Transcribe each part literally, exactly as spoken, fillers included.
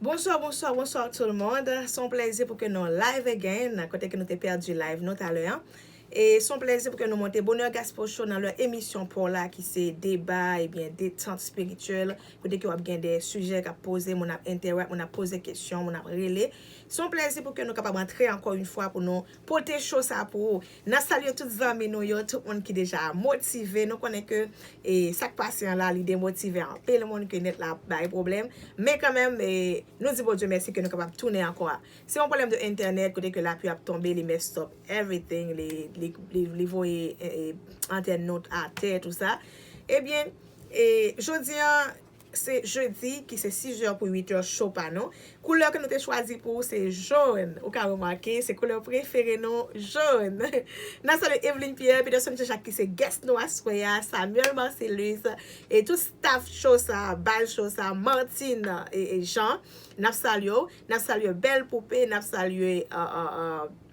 Bonsoir, bonsoir, bonsoir tout le monde. Se yon plèzi pou ke nou live again, kote ke nou te pèdi live nou talè an. E se yon plèzi pou ke nou monte Bonheur Gaspo Show nan lè emisyon pa w la ki se deba, ebyen, detant espirityèl, kote ke w ap gen de sijè k ap poze, moun ap entèwèt, moun ap poze kesyon, moun ap rele. Se yon plèzi pou ke nou kapab antre ankò yon fwa pou nou pote show sa pou ou. N ap salye tout zanmi nou yo, tout moun ki deja motive. Nou konnen ke e, sa k pase an la, li demotive anpil moun ke nèt la ap bay pwoblèm. Men kanmenm, e, nou di Bondye mèsi ke nou kapab tounen ankò a. Se yon pwoblèm de entènèt, kote ke lapli ap tonbe, li mess up everything, li, li, li, li voye, e, e, antèn nou atè, tou sa. Ebyen, e, jodi an, se jedi, ki se sis è pou uit è show pa nou. Koulè ke nou te chwazi pou ou se jòn. Ou ka remake, se koulè prefere nou, jòn. N ap salye Evelyn Pierre, Peterson Jean Jacques ki se guest nou aswè a, Samuel Marcellus, e tout staff show sa, baz show sa, Martine e, e Jean. N ap salye w, n ap salye Bèl Poupe, n ap salye, e, e, e,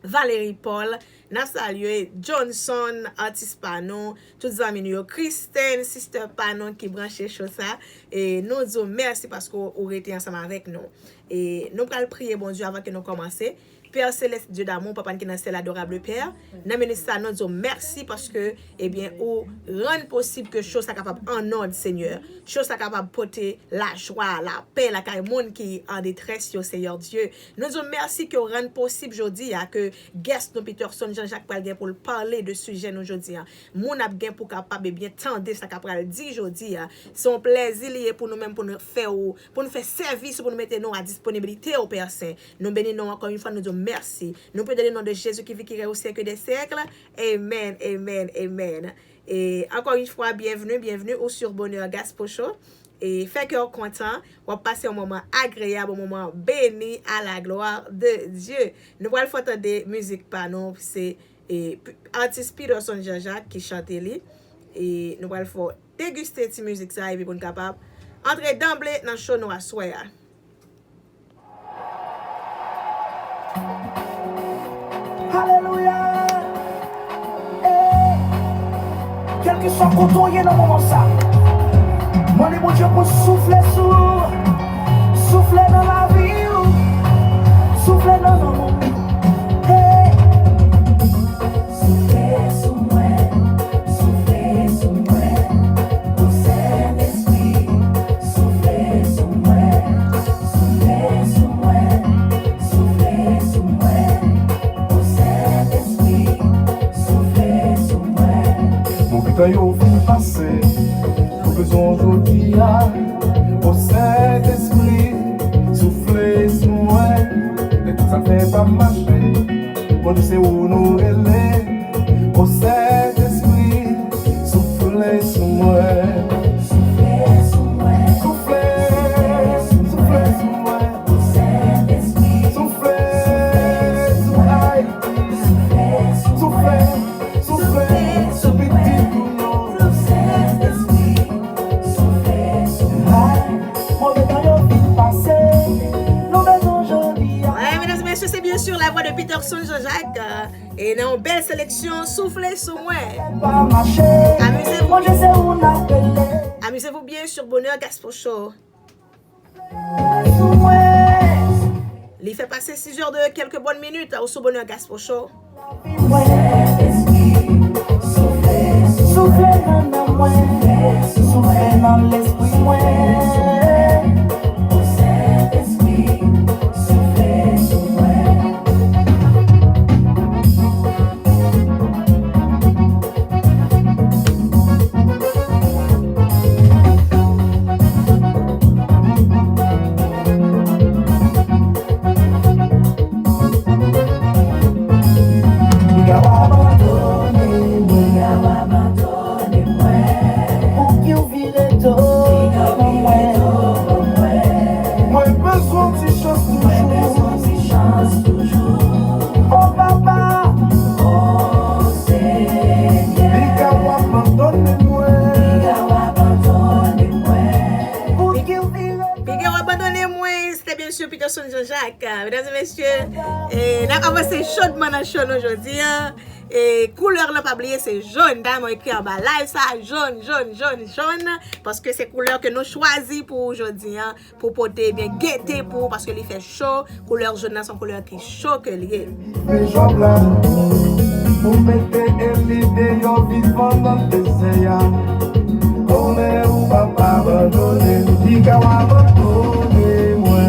Valérie Paul, n ap salye Johnson, atis pa nou, tout zanmi nou yo, Kristen, sister pa nou ki branche show sa, e nou di w mèsi paske w rete ansanm avèk nou. E nou pral priye Bondye avan ke nou kòmanse. Pè Selès, Dye damou, Papa n ki nan syèl, adorable Père, nan minit sa, nou di w mèsi paske, ebyen, ou rann posib ke show sa kapab an òd, Senyè. Show sa kapab pote lajwa, lapè lakay moun ki an detrès yo, Senyè Dye. Nou di w mèsi ke w rann posib jodi a ke guest nou Peterson Jean Jacques pral gen pou l pale de sijè nou jodi a. Moun ap gen pou kapab, ebyen, tande sa k ap pral di jodi a. Se yon plèzi li ye pou nou menm, pou nou fè ou, pou nou fè sèvis ou, pou nou mete nou a disponibilite ou, Pè Sen. Nou beni non w ankò yon fwa, nou di w mèsi. Nou priye nan non de Jezi ki viv, ki règne au siècle des siècles. Amen, amen, amen. E ankò yon fwa, byenvni, byenvni ou sur Bonheur Gaspo Show. E fè kè w kontan, w ap pase yon moman agreyab, yon moman beni à la gloire de Dieu. Nou pral fè w tande mizik pa nou, se, e, p-, atis Peterson Jean Jacques ki chante li. E nou pral fè w degiste ti mizik sa, epi pou n kapab antre danble nan show nou aswè a. Alelouya! Hey! Kèlkeswa kote w ye nan moman sa, mande Bondye pou l soufle sou ou, soufle nan lavi w, soufle nan nanm ou. Hey! Soufle sou mwen, soufle sou mwen, o Sentespri, soufle sou mwen, soufle sou mwen, soufle sou mwen, o Sentespri, soufle sou mwen. Move tan yo fin pase, nou bezwen w jodi a, o Sentespri, soufle sou mwen, lè tout sa fè pa mache. Bondye, se ou nou rele, o Sentespri, soufle sou mwen. Soufle sou mwen. Soufle, soufle sou mwen. O Sentespri, soufle sou Ayiti. Soufle sou mwen. Soufle, soufle sou pitit ou yo. O Sentespri, soufle sou mwen. Move tan yo fin pase, nou bezwen w jodi a. Ouais, mesdames et messieurs, c'est bien sûr la voix de Peterson Jean Jacques. Euh, e nan yon bèl seleksyon, soufle sou mwen. Amize w. Amize w byen sur Bonheur Gaspo Show. Li fè pase sis è de kèlke bòn minit, ou sou Bonheur Gaspo Show. Soufle nan nanm mwen, soufle nan lespri mwen. Piga w abandone mwen, piga w abandone mwen. Pouki w vire do ban mwen? Mwen bezwen yon ti chans toujou. Mwen bezwen yon ti chans toujou. O Papa, o Senyè. Piga w abandone mwen, piga w abandone mwen. Pouki w vire do? Piga w abandone Mwen, se te byen si Peterson Jean-Jacques. Medam e mesye, e, n ap avanse chodman nan show nou jodi a. E, koulè lan, pa bliye, se jòn. Dayè, mwen ekri anba live sa, jòn, jòn, jòn, jòn. Paske se koulè ke nou chwazi pou jodi a, pou pote, ebyen, gete pou ou, paske li fè cho. Koulè jòn nan se yon koulè ki cho ke l ye. Pe jòb la, pou mete epi deyò vivan nan dezè a. Konnen ou p ap abandone, piga w abandone mwen.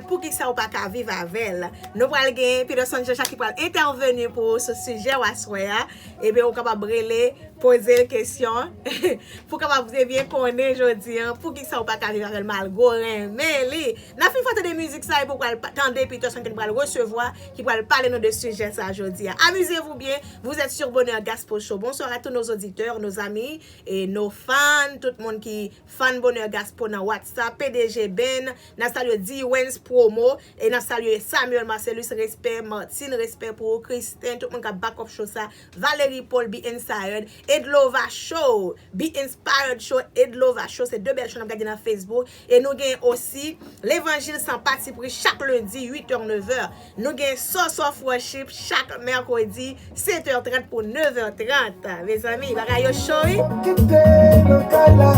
Poukisa ou pa ka viv avè l? Nou pral gen Peterson Jean-Jacques ki pral entèveni pou ou sou sijè w aswè a. Ebyen, ou kapab rele, poze l kesyon, pou w kapab byen konnen jodi a, poukisa ou pa ka viv avè l malgre w renmen li. N ap fin fè tande mizik sa, epi w pral pa- tande Peterson ke n pral resevwa, ki pral pale nou de sijè sa jodi a. Amusez-vous bien, vous êtes sur Bonheur Gaspo Show. Bonsoir à tous nos auditeurs, nos amis, et nos fans, tout moun ki fan Bonheur Gaspo nan WhatsApp, P D G Ben, n ap salye D-Wens Promo, e n ap salye Samuel Marcellus, respè, Martine, respè pou ou, Kristen, tout moun k ap back up show sa, Valérie Paul, Be Inspired, Edlova Show, Be Inspired Show, Edlova Show, se de bèl show n ap gade nan Facebook, e nou gen osi Levanjil San Patipri chak lendi, uit è, nevè. Nou gen Source of Worship chak mèkredi, sèt è trant pou nevè trant. Mezanmi, bagay yo cho, wi. Kite nan kay la.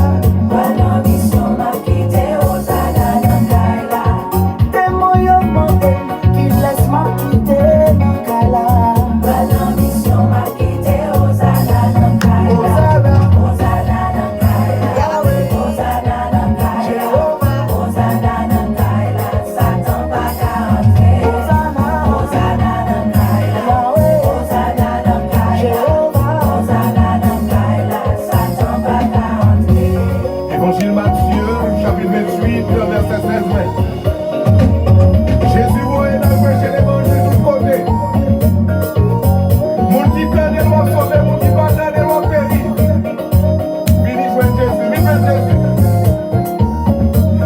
Pral nan misyon, m ap kite Ozana nan kay la. Demon yo mande m kilès m ap kite nan kay la. Pral nan misyon, m ap kite Ozana nan kay la. Ozana. Ozana nan kay la. Yahweh. Ozana nan kay la. Jewova. Ozana nan kay la. Satan pa ka antre. Ozana. Ozana nan kay la. Yahweh. Ozana nan kay la. Jewova. Ozana nan kay la. Satan pa ka antre. Evanjil Matye, chapit venntuit, vèsè sèz, vèsè sèz. Jezi voye l al preche levanjil tout kote. Moun ki tande l w ap sove, moun ki pa tande l w ap peri. Vini jwenn Jezi, vin jwenn Jezi.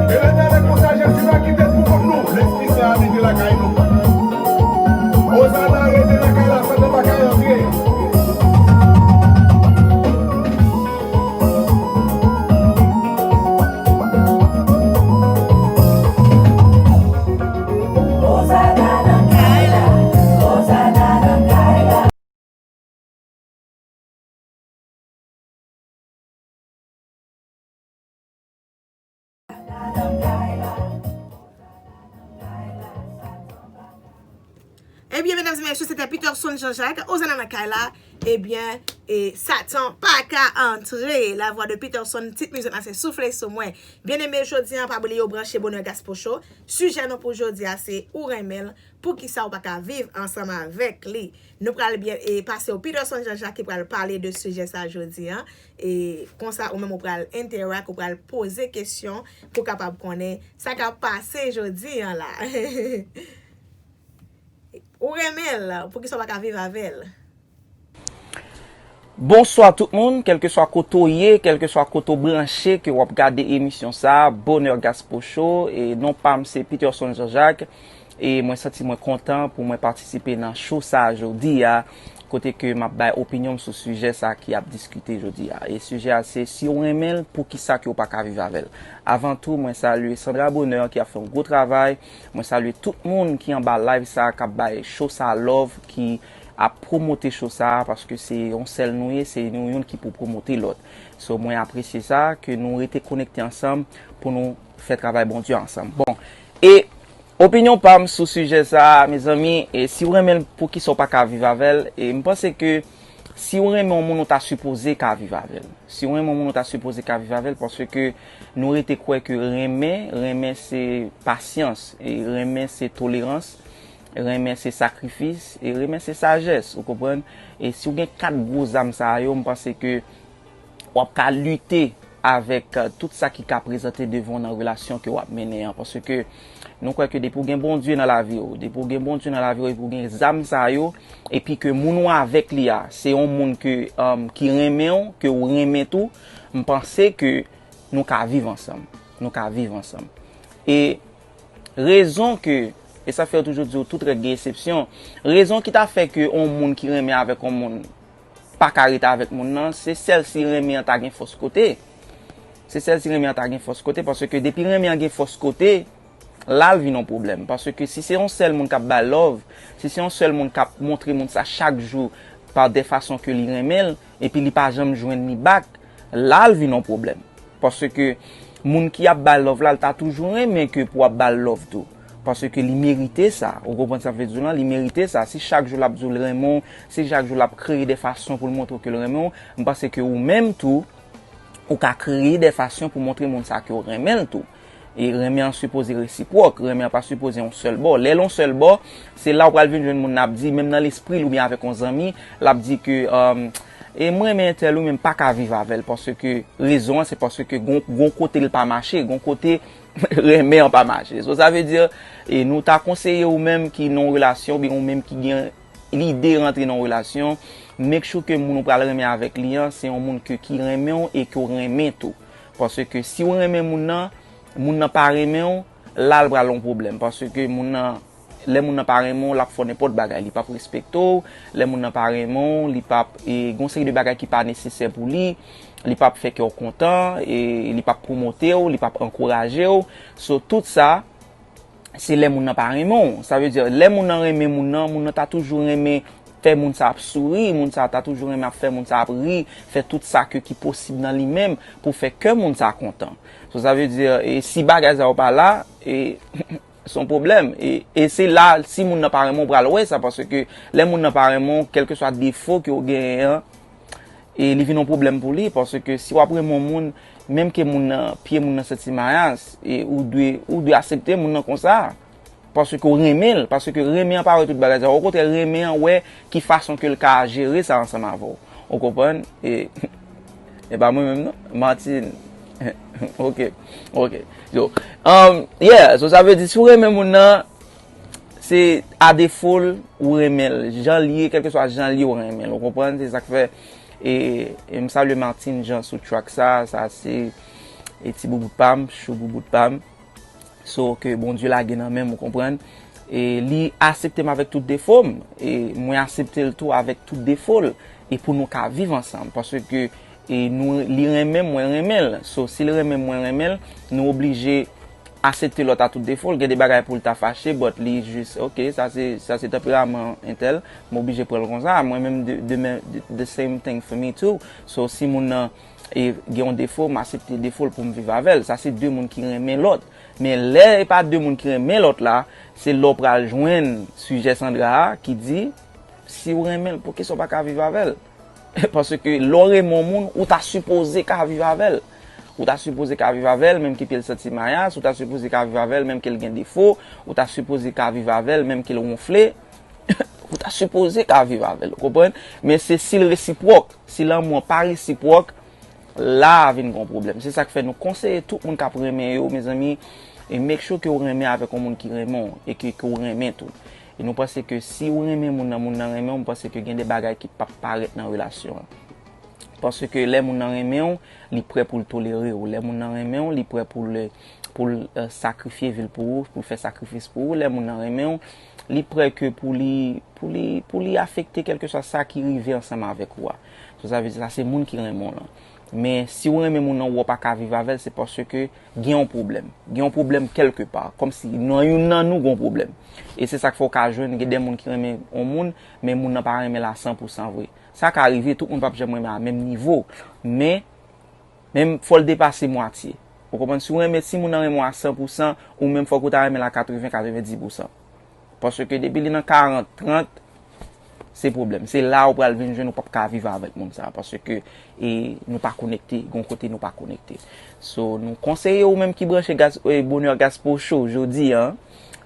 E Letènèl konsa, Jezi pa kite n pou kont nou. Lespri Sen abite lakay nou. Ozana rete lakay la, Satan pa ka rantre. Ozana nan kay la, Ozana nan kay la. Ebyen, medam e mesye, se te Peterson Jean-Jacques, Ozana nan kay la. Ebyen, e Satan pa ka antre, la voix de Peterson, tit mizik la se Soufle sou mwen. Byeneme, jodi a, pa bliye w branche Bonheur Gaspo Show. Sijè nou pou jodi a se ou renmen l, poukisa ou pa ka viv ansanm avèk li? Nou pral byen, e, pase w Peterson Jean-Jacques ki pral pale de sijè sa jodi a. E konsa, ou menm ou pral interact, ou pral poze kesyon pou w kapab konnen sa k ap pase jodi a la. Ou renmen l, poukisa w pa ka viv avè l? Bonswa tout moun, kèlkeswa kote w ye, kèlkeswa kote w branche, ke w ap gade emisyon sa a, Bonheur Gaspo Show, e non pa m se Peterson Jean-Jacques, e mwen santi mwen kontan pou mwen patisipe nan show sa a jodi a, kote ke m ap bay opinyon m sou sijè sa a ki ap diskite jodi a. E sijè a se, si w renmen l, poukisa ke w pa ka viv avè l? Avan tou, mwen salye Sandra Bonheur ki ap fè yon gwo travay, mwen salye tout moun ki anba live sa a, k ap bay show sa a love, ki ap pwomote show sa a, paske se yon sèl nou ye, se nou youn ki pou pwomote lòt. So, mwen apresye sa, ke nou rete konekte ansanm pou nou fè travay Bondye ansanm. Bon, e opinyon pa m sou sijè sa a, mezanmi, e si w renmen l, poukisa w pa ka viv avè l? E m panse ke si w renmen yon moun, ou ta sipoze ka viv avè l. Si w renmen yon moun, ou ta sipoze ka viv avè l, paske nou rete kwè ke renmen, renmen se pasyans, e renmen se tolerans, renmen se sakrifis, e renmen se sajès, ou konprann? E si w gen kat gwo zam sa a yo, m panse ke w ap ka lite avèk euh, tout sa ki ka prezante devan w nan relasyon ke w ap mennen an. Paske nou kwè ke depi w gen Bondye nan lavi w, depi w gen Bondye nan lavi w, epi w gen zam sa yo, epi ke moun ou avèk li a, se yon moun ke, um, ki renmen w, ke w renmen tou, m panse ke nou ka viv ansanm. Nou ka viv ansanm. E rezon ke, e sa fè yo toujou di w tout règ gen eksepsyon, rezon ki ta fè ke yon moun ki renmen avèk yon moun pa ka rete avèk moun nan, se sèl si renmen an ta gen fòs kote. Se sèl si renmen an ta gen fòs kote, paske depi renmen an gen fòs kote, la l vin yon pwoblèm. Paske si se yon sèl moun k ap bay love, si se yon sèl moun k ap montre moun sa chak jou pa de fason ke li renmen l, epi li pa janm jwenn li back, la l vin yon pwoblèm. Paske moun ki ap bay love la, l ta toujou renmen ke pou ap bay love tou. Paske li merite sa. Ou konprann sa m vle di w lan? Li merite sa. Si chak jou l ap di w l renmen w, si chak jou l ap kreye de fason pou l montre w ke l renmen w, m panse ke ou menm tou, ou ka kreye de fason pou montre moun sa ke w renmen l tou. E renmen an sipoze resipwòk, renmen an pa sipoze yon sèl bò. Lè l yon sèl bò, se la w pral vin jwenn moun nan ap di, menm nan lespri l oubyen avèk yon zanmi, l ap di ke, um, e mwen renmen entèl wi, men m pa ka viv avè l, paske rezon an se paske gon, gon kote l pa mache, gon kote renmen an pa mache. So, sa vle di, e nou ta konseye ou menm ki nan yon relasyon, oubyen ou menm ki gen lide rantre nan yon relasyon, make sure ke moun ou pral renmen avèk li an, se yon moun ke, ki renmen w e ke w renmen tou. Paske si w renmen moun nan, moun nan pa renmen w, la l pral yon pwoblèm. Paske moun nan, lè moun nan pa renmen w, l ap fè w nenpòt bagay. Li p ap respekte w. Lè moun nan pa renmen w, li p ap, e, gon seri de bagay ki pa nesesè pou li. Li p ap fè kè w kontan, e, li p ap pwomote w, li p ap ankouraje w. So, tout sa, se lè moun nan pa renmen w. Sa vle di, lè moun nan renmen moun nan, moun nan ta toujou renmen fè moun sa ap souri, moun sa ta toujou renmen ap fè moun sa ap ri, fè tout sa ke ki posib nan li menm pou fè kè moun sa kontan. So, sa vle di, e si bagay sa yo pa la, e, se yon pwoblèm. E, e se la, si moun nan pa renmen w, ou pral wè sa, paske lè moun nan pa renmen w, kèlkeswa defo ke w genyen an, e li vin yon pwoblèm pou li, paske si w ap renmen yon moun, menm ke moun nan, pye moun nan santi mayas, e ou dwe, ou dwe aksepte moun nan konsa. Paske w renmen l, paske renmen an pa wè tout bagay sa. Okontrè, renmen an wè ki fason ke l ka jere sa ansanm avè w. Ou konprann? E, e pa mwen menm non, Martine. Ok, ok. So, um, yeah, so sa vle di si w renmen moun nan, se a defo l, ou renmen l. Jan l ye, kèlkeswa jan l ye, ou renmen l. Ou konprann? Se sa k fè, e, e m salye Martine Jean sou track sa, sa se, e ti boubout pa m, chou boubout pa m. So, ke Bondye lage nan men m, ou konprann? E li aksepte m avèk tout defo m, e mwen aksepte l tou avèk tout defo l, e pou nou ka viv ansanm, paske, e nou, li renmen m, mwen renmen l. So, si l renmen m, mwen renmen l, nou oblije aksepte lòt a tout defo l. Gen de bagay pou l ta fache, but li jis, ok, sa se, sa se tanperaman entèl, m oblije pran l konsa. Mwen menm, de, de, men- the same thing for me too. So, si moun nan, e, gen yon defo, m aksepte defo l pou m viv avè l. Sa se de moun ki renmen lòt. Men lè e pa de moun ki renmen lòt la, se lè w pral jwenn sijè Sandra a ki di, si w renmen l, poukisa w pa ka viv avè l? Paske lè w renmen yon moun, ou ta sipoze ka viv avè l. Ou ta sipoze ka viv avè l, menm ke pye l santi mayas, ou ta sipoze ka viv avè l, menm ke l gen defo, ou ta sipoze ka viv avè l, menm ke l wonfle. Ou ta sipoze ka viv avè l, ou konprann? Men se si l resipwòk. Si lanmou an pa resipwòk, la a vin gon pwoblèm. Se sa k fè nou konseye tout moun k ap renmen yo, mezanmi, e make sure ke w renmen avèk yon moun ki renmen w e ke, ke w renmen tou. E nou panse ke si w renmen moun nan, moun nan renmen w, m panse ke gen de bagay ki p ap parèt nan relasyon an. Paske lè moun nan renmen w, li prè pou l tolere w. Lè moun nan renmen w, li prè pou l, pou l, eh, sakrifye vi l pou ou, pou l fè sakrifis pou ou. Lè moun nan renmen w, li prè ke pou li, pou li, pou li afekte kèlkeswa sa ki rive ansanm avèk ou a. So, sa vle di sa se moun ki renmen w lan. Men si w renmen moun nan, ou pa ka viv avè l, se paske gen yon pwoblèm. Gen yon pwoblèm kèlkepa. Kòmsi nan youn nan nou gen yon pwoblèm. E se sa k fè w ka jwenn gen de moun ki renmen yon moun, men moun nan pa renmen l a san pou san vre. Sa ka rive, tout moun p ap janm renmen a menm nivo. Men, men fò l depase mwatye. Ou konprann? Si w renmen, si moun nan renmen w a san pou san, ou menm fòk ou ta renmen l a katreven, katrevendiz pou san. Paske depi li nan karant, trant, se pwoblèm. Se la ou pral vin jwenn ou p ap ka viv avèk moun sa. Paske, e, nou pa konekte, gon kote nou pa konekte. So, nou konseye ou menm ki branche Gas, e, Bonheur Gaspo Show jodi a,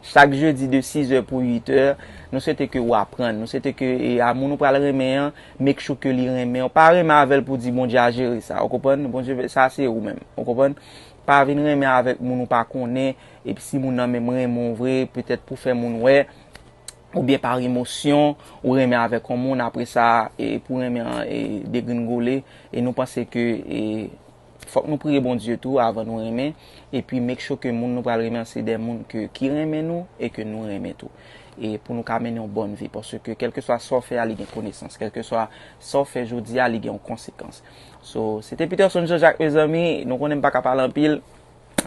Chak jedi de sizè pou uitè, nou swete ke w aprann. Nou swete ke e, a moun ou pral renmen an, make sure ke li renmen w. Pa renmen avè l pou di Bondye a jere sa, ou konprann? Bondye, sa se ou menm, ou konprann? Pa vin renmen avèk moun ou pa konnen, epi si moun nan menm renmen w vre, petèt pou fè moun wè, oubyen pa emosyon, ou renmen avèk yon moun, apre sa, e, pou renmen an e, degringole, e nou panse ke e, fòk nou priye Bondye tou avan nou renmen, epi make sure ke moun nou pral renmen an se de moun ke, ki renmen nou e ke nou renmen tou. E pou nou ka mennen yon bòn vi, paske kèlkeswa sa w fè a, li gen konesans. Kèlkeswa sa w fè jodi a, li gen yon konsekans. So, se te Peterson Jean Jacques, mezanmi. Nou konnen m pa ka pale anpil.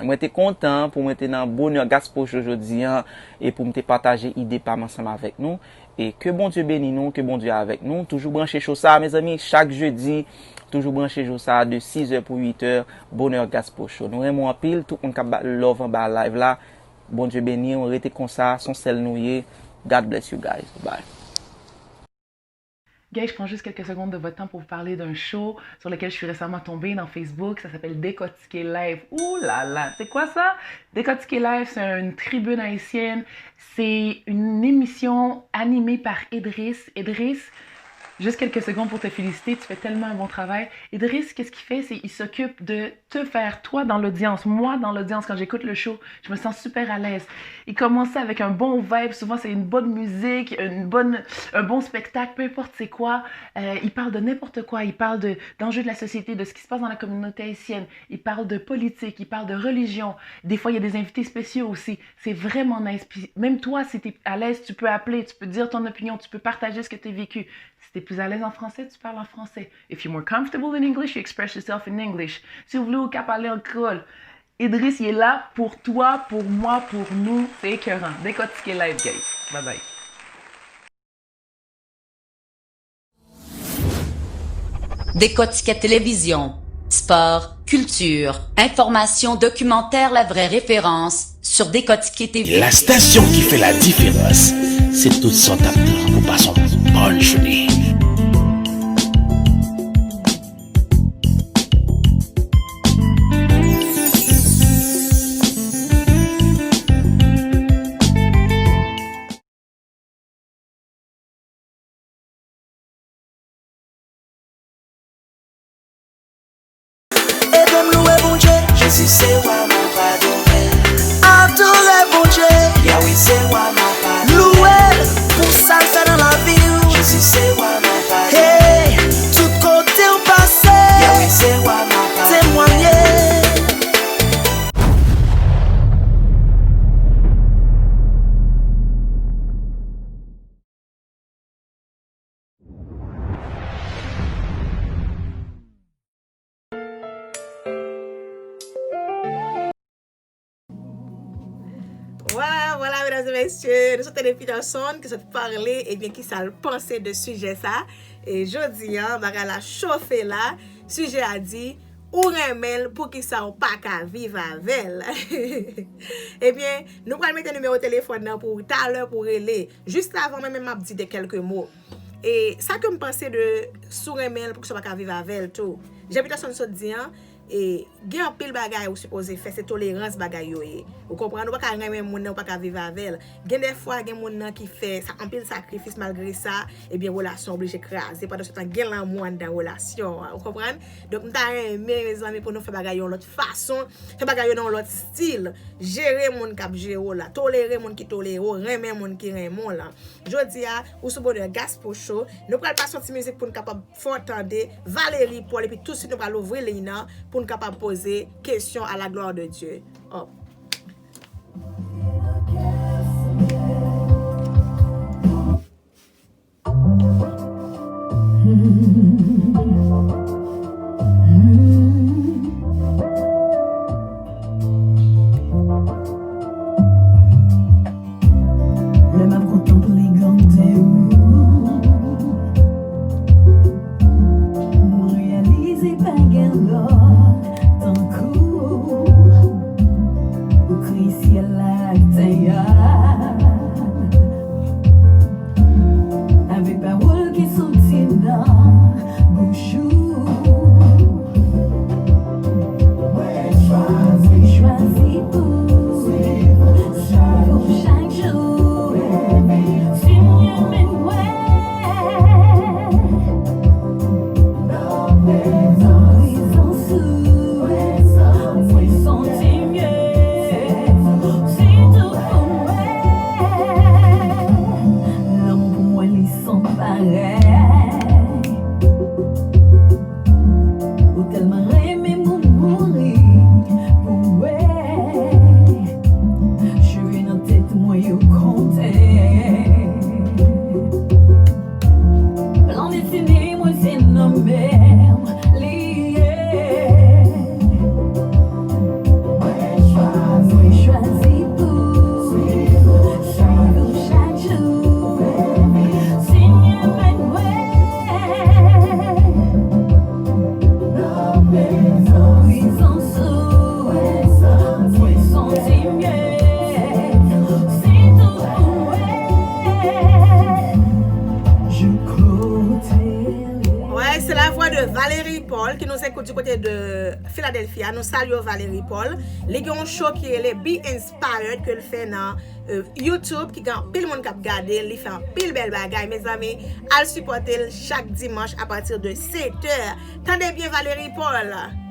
Mwen te kontan pou mwen te nan Bonheur Gaspo Show jodi a e pou m te pataje ide pa m ansanm avèk nou. E ke Bondye beni nou, ke Bondye avèk nou. Toujou branche show sa, mezanmi, chak jedi. Toujou branche show sa de sizè pou uitè, Bonheur Gaspo Show. Nou renmen w anpil, tout moun k ap ba love anba live la. Bondye beni w, rete konsa, se yon sèl nou ye. God bless you guys. Bye. Guys, je prends juste quelques secondes de votre temps pour vous parler d'un show sur lequel je suis récemment tombée dans Facebook. Ça s'appelle Décortiquer Live. Ouh là là, c'est quoi ça? Décortiquer Live, c'est une tribune haïtienne. C'est une émission animée par Edris. Edris, juste quelques secondes pour te féliciter, tu fais tellement un bon travail. Idriss, qu'est-ce qu'il fait? C'est il s'occupe de te faire, toi dans l'audience, moi dans l'audience, quand j'écoute le show, je me sens super à l'aise. Il commence ça avec un bon vibe, souvent c'est une bonne musique, une bonne, un bon spectacle, peu importe c'est quoi. Euh, il parle de n'importe quoi, il parle de d'enjeux de la société, de ce qui se passe dans la communauté haïtienne, il parle de politique, il parle de religion. Des fois, il y a des invités spéciaux aussi. C'est vraiment nice. Puis, même toi, si tu es à l'aise, tu peux appeler, tu peux dire ton opinion, tu peux partager ce que tu as vécu. Si t'es plus à l'aise en français, tu parles en français. If you're more comfortable in English, you express yourself in English. Si w vle, ou ka pale an kreyòl. Idriss, il est là pour toi, pour moi, pour nous. C'est écœurant. Décortiquer live, guys. Bye bye. Décortiquer télévision, sport, culture, information, documentaire, la vraie référence sur Décortiquer T V. La stasyon ki fè la diferans, se tout sa w t ap tann pou pase yon bòn jounen. Ede m louwe Bondye. Jezi se wa m ap adore l. Adore Bondye. Yahweh se wa m ap adore l. Louwe l pou sa l fè nan lavi w. Jezi se wa m ap adore l. Hey, tout kote w pase. Yahweh se wa m ap adore l. Temwanye. Vwala, vwala, medam e mesye, nou sot tande Peterson ki sot pale, ebyen, kisa l panse de sijè sa. E jodi a, bagay la chofe la, sijè a di, ou renmen l, poukisa w pa ka viv avè l? Ebyen, nou pral mete nimewo telefòn nan pou ou talè pou w rele. Jis avan, mwen menm m ap di de kèlke mo. E sa ke m panse de si w renmen l, poukisa w pa ka viv avè l tou? Jan Peterson sot di an, e gen anpil bagay ou sipoze fè, se tolerans bagay yo ye. Ou konprann? Ou pa ka renmen moun nan, ou pa ka viv avè l. Gen dèfwa, gen moun nan ki fè sa, anpil sakrifis, malgre sa, ebyen, relasyon oblije kraze. Pandan se tan, gen lanmou anndan relasyon an. Ou konprann? Donk, m ta renmen, mezanmi, pou nou fè bagay yo yon lòt fason, fè bagay yo nan yon lòt estil. Jere moun k ap jere w la, tolere moun ki tolere w, renmen moun ki renmen w la. Jodi a, ou sou Bonheur Gaspo Show. Nou pral pase yon ti mizik pou n kapab fè w tande Valerie Paul, epi tousuit nou pral ouvri liy nan pou n kapab poze kesyon à la gloire de Dieu. Hop. Lè m ap kontanple grandè ou, mwen reyalize pa gen lòt tankou ou. Ou kreye syèl la ak tè a, avèk pawòl ki soti nan bouch ou. Mwen chwazi, mwen chwazi pou swiv ou chak Prizans ou, mwen santi mye. Se tou ou ye. Je crois que Ouais, c'est la voix de Valérie Paul qui nous écoute du côté de Philadelphia. Nou salye w, Valérie Paul. Li gen yon show ki rele Be Inspired ke l fè nan euh, YouTube, ki gen anpil moun k ap gade l, li fè anpil bèl bagay. Mezanmi, al sipòte l chak dimanch apati de sèt è. Tande byen, Valérie Paul. Vwala.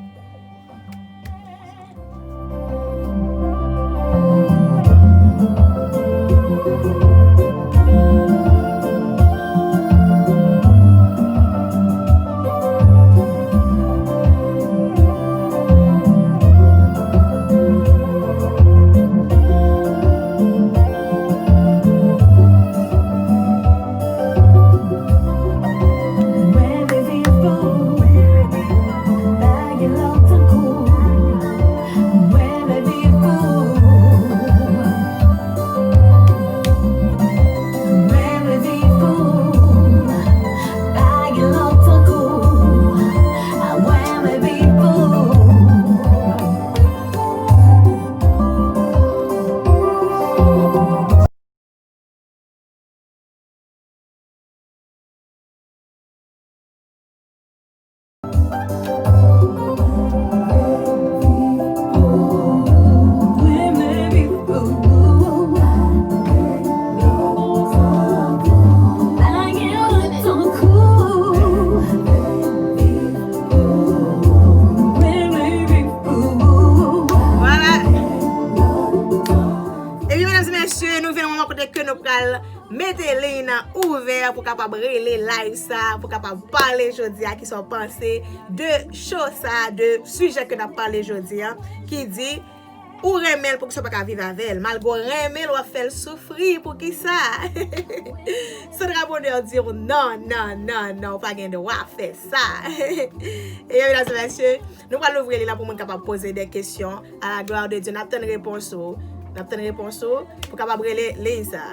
Ebyen, medam e mesye, nou vin nan moman kote ke nou pral mete liy nan ouvè pou kapab rele live sa, pou kapab pale jodi a, kisa w panse de show sa, de sijè ke n ap pale jodi a, ki di ou renmen l, poukisa w pa ka viv avè l? Malgre w renmen l, w ap fè l soufri, poukisa? Sandra Bonheur di w non, non, non, non, w pa gen dwa fè sa. Ebyen, medam e mesye, nou pral louvri liy la pou moun kapab poze de kesyon. À la gloire de Dieu, n ap tann repons ou. N ap tann repons ou pou kapab rele liy sa.